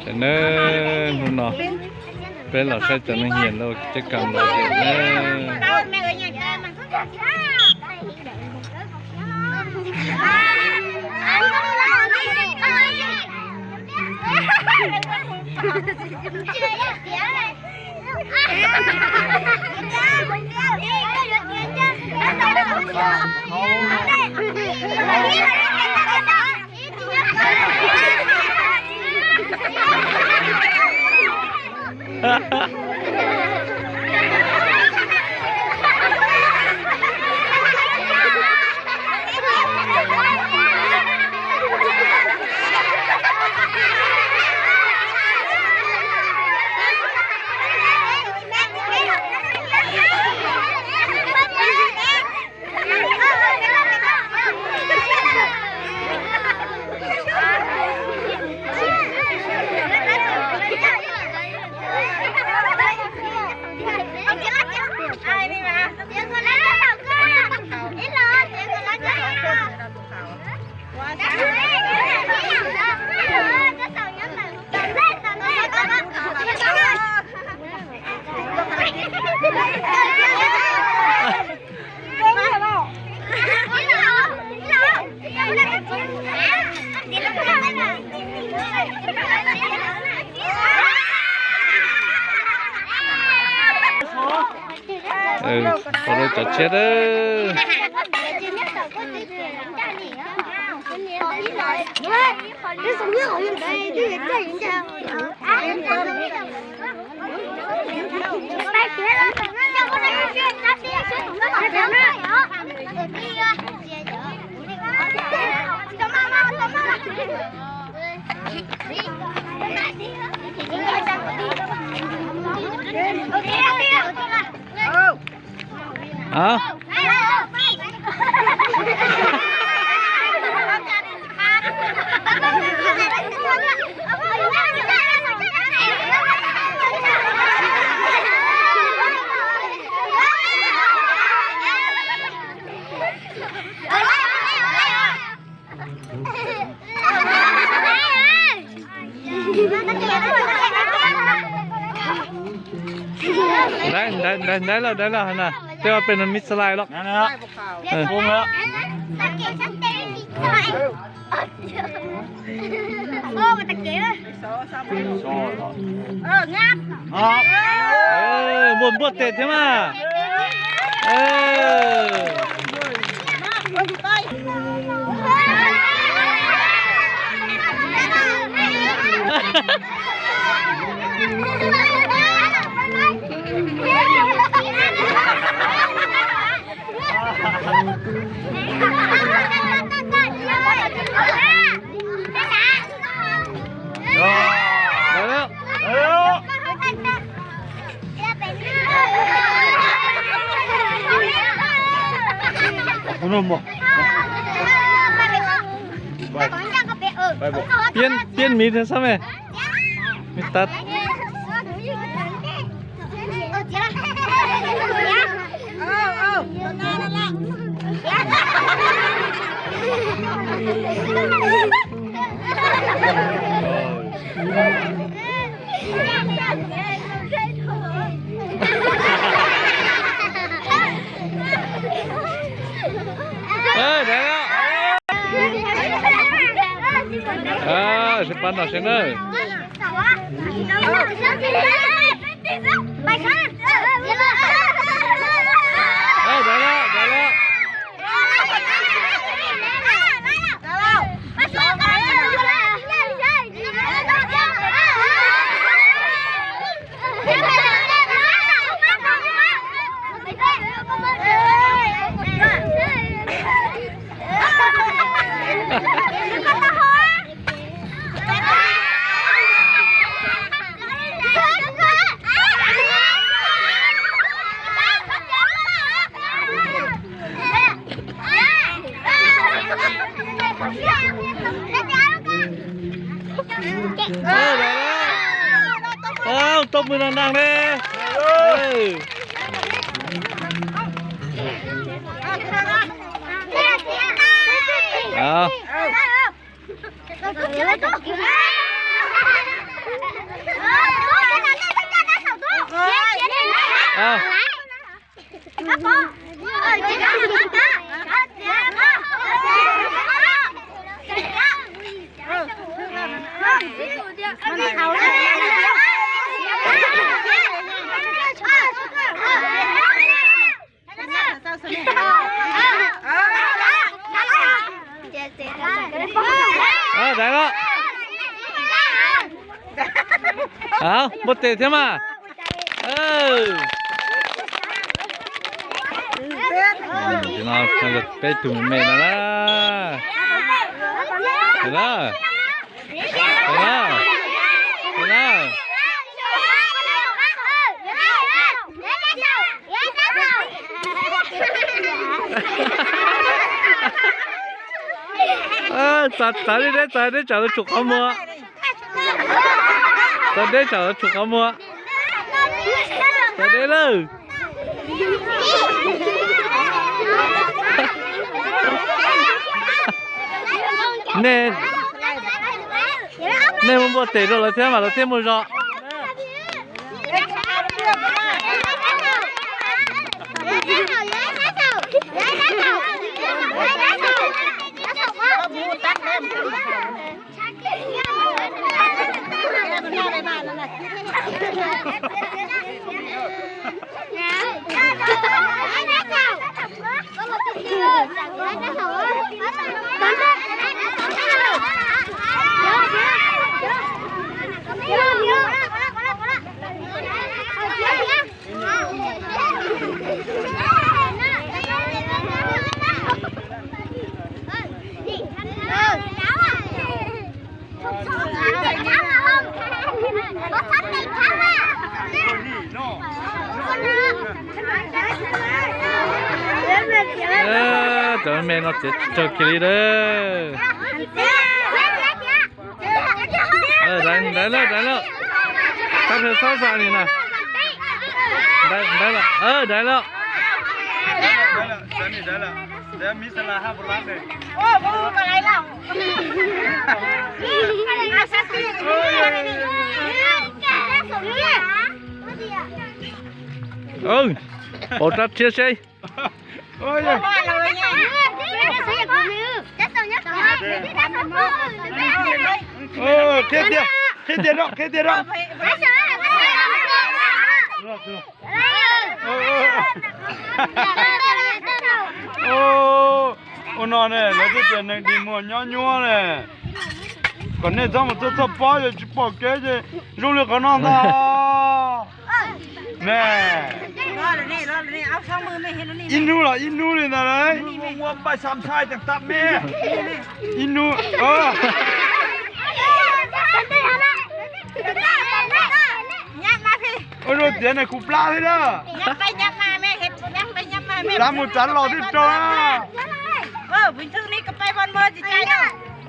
Ces nawb, hnub no peb los saib cov neeg nyiam lub caj kam los yom nawb. Ua rau cov tshiab a. Dai, dai, dai, dai lawm, dai lawm na. Tej pem no mib slide lawm. Npuaj, npuaj tes thiab mas. Piab, piab miv thiab sab me, miv tas. Sib pab noj seb na. Tau mws nag nag li. Dai lawm. Npua tes thiab mas. Peb tug me no na. Txav txav li deb, txav deb tsam lawv tshum qhov muag. Txav deb tsam lawv tshum qhov muag. Txav deb lawm. Nej, nej muab npua tes rau lawv thiab mas lawv thiaj muaj zog. Cov me no txiav tsawg kiag li lawm. Dai lawm, dai lawm. Tab sis xob xav li na. Dai lawm, dai lawm. Pov rab rhiab seb. Qhib tiag, qhib tiag rau, qhib tiag rau. Ua no ne, lawv twb tias neeg dig muag nyob nyuab ne. Kom nej txhob mus txog txog pob yog tsis pom kev ces zoo li qhov no ntag. Ne, ib hnub los ib hnub li ntag lauj. Ib hnub. Ua zoo tiav ne kuv plab thiab na. Txav mus txav los twb raug na.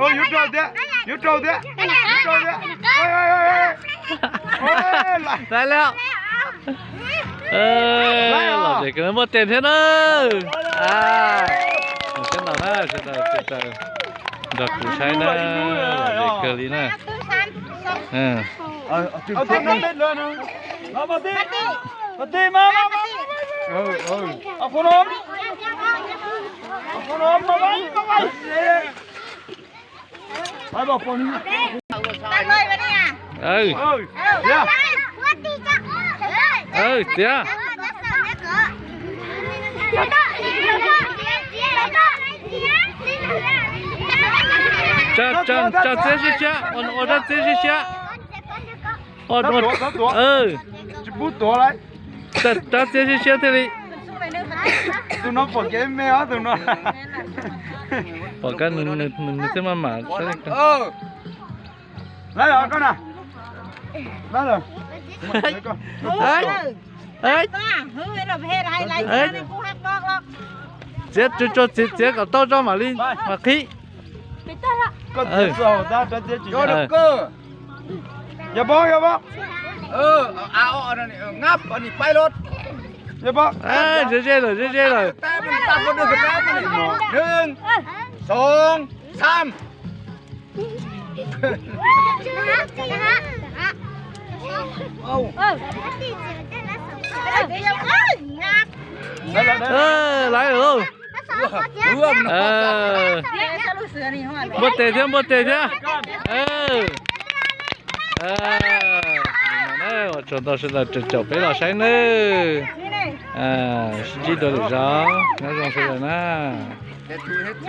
Yuav raug thiab, yuav raug thiab, yuav raug thiab. Lais lawm. Lom zem kawg, muaj tes thiab na. Sawv daws na, sawv daws nrog kuv saib na, lom zem kawg li na. Txiav. Tso txiav siab siab, ua rab txiav siab siab. Tsis pub tuav lawm. Rab txiav siab siab thiaj li. Tus no pom kev me os tus no. Pom kab nws thiaj maj mam saib. Lawm koj na. Lawm. Txiav tsuag tsuag, txiav txiav kom tau tso mam li mam qhib. Yog pob, yog pob. Yog pob. Ze ze lawm, ze ze lawm. Nws, xoo, xam. Laiv lawm. Npuaj tes thiab, npuaj tes thiab. Ua tsaug ntau sawv daws caum peb los saib nawb. Sib ntsib dua lwm zaus, nyob zoo sawv daws na.